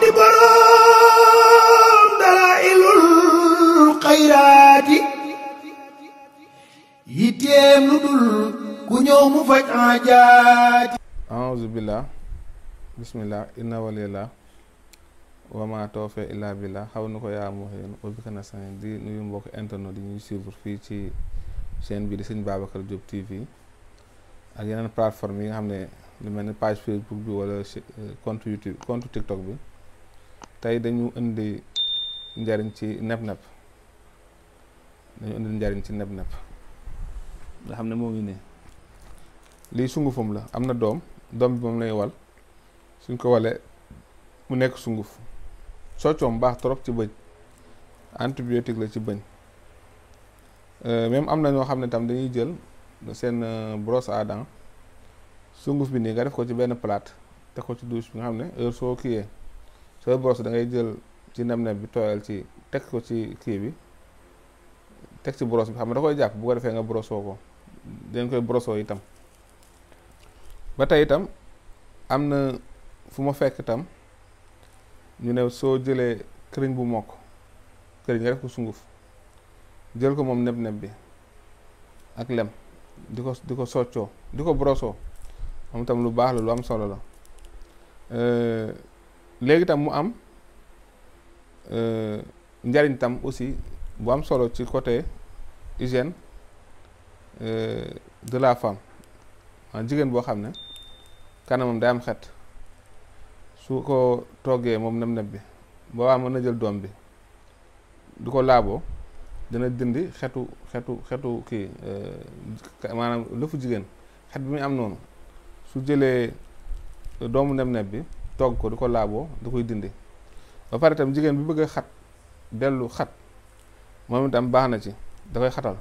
di borom dalailul xayraati yitteem lu dul ku ñëw mu faj aajaati. a'uuzu billah bismillah inna walillah wa ma tawfiq illa billah xaw na ko yaa muhin wa bika nasta'in di nuyu mbokk internet di ñuy suivre fii ci chaîne bi di Serigne Babacar Diop TV ak yeneen plateforme yi nga xam ne lu mel ni page Facebook bi wala compte YouTube compte TikTok bi. tey dañu indi njariñ ci neb-neb nga xam ne moo ngi nii lii sungufam la am na doom bi moom lay wal suñ ko walee mu nekk sunguf soccoom baax trop ci bëñ antibiotique la ci bëñ même am na ñoo xam ne tam dañuy jël seen brosse à dents sunguf bi nii nga def ko ci benn plate teg ko ci douche bi nga xam ne heure soo kiyee sooy brosse da ngay jël ci neb-neb bi tooyal ci teg ko ci kii bi teg ci brosse bi xam nga da koy jàpp bu ko defee nga brossoo ko dañ koy brossoo itam ba tey itam am na fu ma fekk itam ñu ne soo jëlee këriñ bu mokk këriñ nga def ko sunguf jël ko moom neb-neb bi ak lem di ko soccoo di ko brossoo moom itam lu baax la lu am solo la léegi tam mu am njariñ tam aussi bu am solo ci côté hygiène de la femme jigéen boo xam ne kanamam day am xet su ko toggee moom neb-neb bi boobaa mën na jël doom bi du ko laaboo dina dindi xetu kii maanaam lëfu jigéen xet bi muy am noonu su jëlee doomu neb-neb bi togg ko di ko laaboo da koy dindi ba pare itam jigéen bi bëgg a xat dellu xat moom itam baax na ci da koy xatal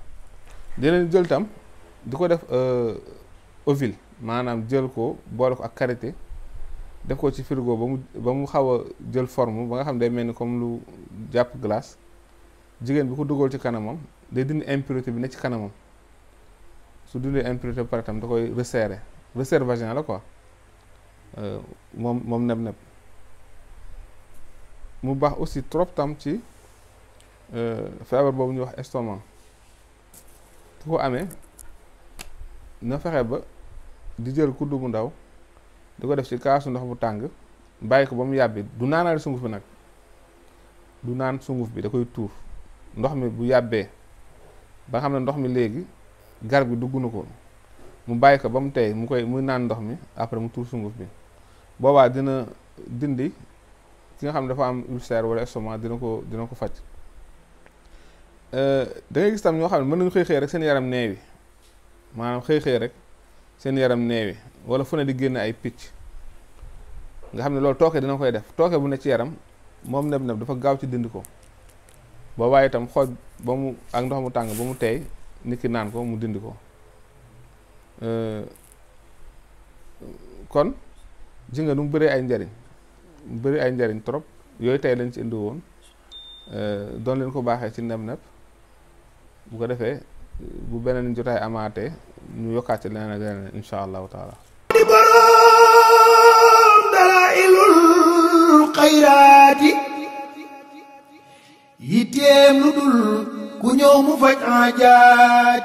dinañ jël tam di ko def ovule maanaam jël ko boole ko ak karité def ko ci frigo ba mu xaw a jël forme ba nga xam day mel ni comme lu jàpp glace jigéen bi ko dugal ci kanamam day dindi impureté bi ne ci kanamam su dindee impureté ba pare tam da koy resserrer vaginal la quoi moom neb-neb mu baax aussi trop tam ci feebar boobu ñuy wax estomac ku ko amee na fexe ba di jël kuddu bu ndaw di ko def ci kaasu ndox bu tàng bàyyi ko ba mu yàbbi du naanaale sunguf bi nag du naan sunguf bi da koy tuur ndox mi bu yàbbee ba nga xam ne ndox mi léegi garab gi dugg na ko mu bàyyi ko ba mu tey muy naan ndox mi après mu tuur sunguf bi boobaa dina dindi ki nga xam ne dafa am ulcère wala estomac dina ko faj da ngay gis tam ñoo xam ne mën nañu xëy rek seen yaram neewi maanaam xëy rek seen yaram neewi wala fu ne di génn ay picc nga xam ne loolu tooke dina koy def tooke bu ne ci yaram moom neb-neb dafa gaaw ci dindi ko boobaa itam xooj ba mu ak ndox mu tàng ba mu teey nit ki naan ko mu dindi ko kon ji nga nu mu bëree ay njariñ trop yooyu tey lañ ci indi woon doon leen ko baaxee ci neb-neb bu ko defee bu beneen jotaay amaatee ñu yokkaat ci leneen ak leneen insha allahu taala di borom dalailul xayraati yitteem lu dul ku ñëw mu faj aajaati.